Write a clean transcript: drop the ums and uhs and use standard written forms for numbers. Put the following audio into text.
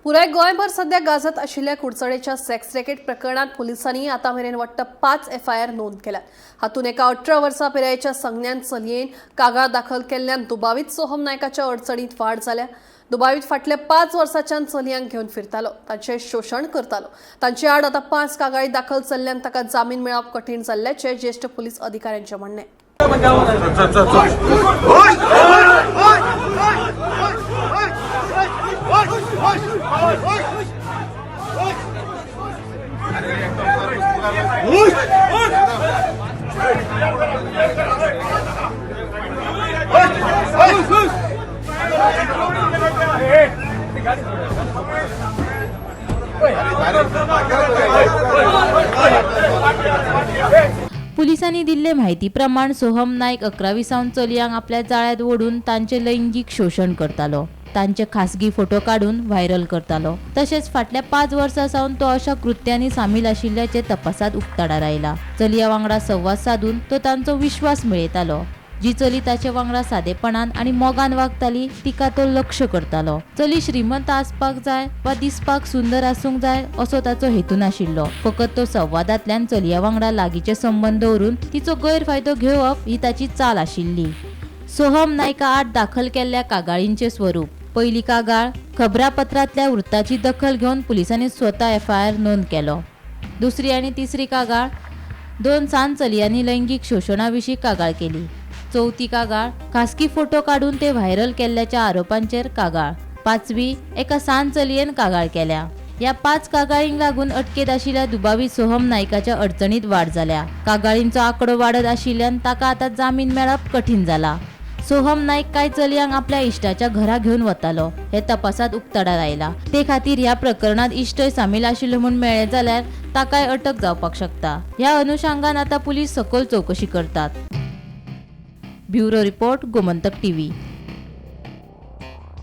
पुराय गोंयभर सध्या गाजत आशिल्ल्या कुडचडेच्या सेक्स रॅकेट प्रकरणात पुलिसांनी आतां मेरेन वट्ट 5 एफआयआर नोंद केल्यात. हातूंत एका 18 वर्सां पिरायेच्या संज्ञान चलयेन कागाळ दाखल केल्ल्यान दुबावीत सोहम नायकाच्या अडचणीत वाड जाल्या. दुबावीत फाटल्या 5 वर्सांच्यान चलयांक घेवन फिरतालो, तांचें शोशण करतालो. तांचे आड आतां 5 कागाळी दाखल जाल्ल्यान ताका जामीन मेळप कठीण जाल्ल्याचें ज्येश्ठ पुलीस अधिकाऱ्यांचें म्हणणें. पुलिसांनी दिल्ले म्हायती प्रमाण सोहम नायक 11वी सावन चलयांक आपल्या जाळ्यांत ओडून तांचें लैंगीक शोशण करतालो. तांचे खासगी फोटो काडून व्हायरल करतालो. तशेंच फाटल्या 5 वर्सां सावन तो अशा कृत्यांनी सामील आशिल्ल्याचें तपासात उक्ताडार आयला. चलयां वांगडा संवाद सादून तो तांचो विश्वास मेळयतालो. जी चली ताचे वांगडा सादेपणान आनी मोगान वागताली तिका तो लक्ष करतालो. चली श्रीमंत आसपाक जाय वा दिसपाक सुंदर आसूंक जाय असो ताचो हेतू नाशिल्लो. फकत तो संवादांतल्यान चलया वांगडा लागींचे संबंद दवरून तिचो गैरफायदो घेवप ही ताची चाल आशिल्ली. सोहम नायका आड दाखल केल्ल्या कागाळींचें स्वरूप. पयली कागाळ खबरापत्रांतल्या वृत्ताची दखल घेवन पुलिसांनी स्वता एफआयआर नोंद केलो. दुसरी आनी तिसरी कागाळ 2 सान चलयांनी लैंगीक शोशणा विशीं कागाळ केली. चवथी कागाळ खासगी फोटो काडून ते व्हायरल केल्ल्याच्या आरोपांचेर कागाळ. 5वी एका सान चलयेन कागाळ केल्या. ह्या 5 कागाळींक लागून अटकेत आशिल्ल्या दुबावीत सोहम नायकाच्या अडचणीत वाड जाल्या. कागाळींचो आंकडो वाडत आशिल्ल्यान ताका आतां जामीन मेळप कठीण जाला. सोहम नायक कांय चलयांक आपल्या इश्टाच्या घरा घेवन वतालो हे तपासात उक्ताडार आयला. ते खातीर ह्या प्रकरणात इश्टय सामील आशिल्लो म्हूण मेळ्ळें जाल्यार ताकाय अटक जावपाक शकता. ह्या अनुशंगान आतां पुलीस सखोल चवकशी करतात. Bureau report, Gomantak TV.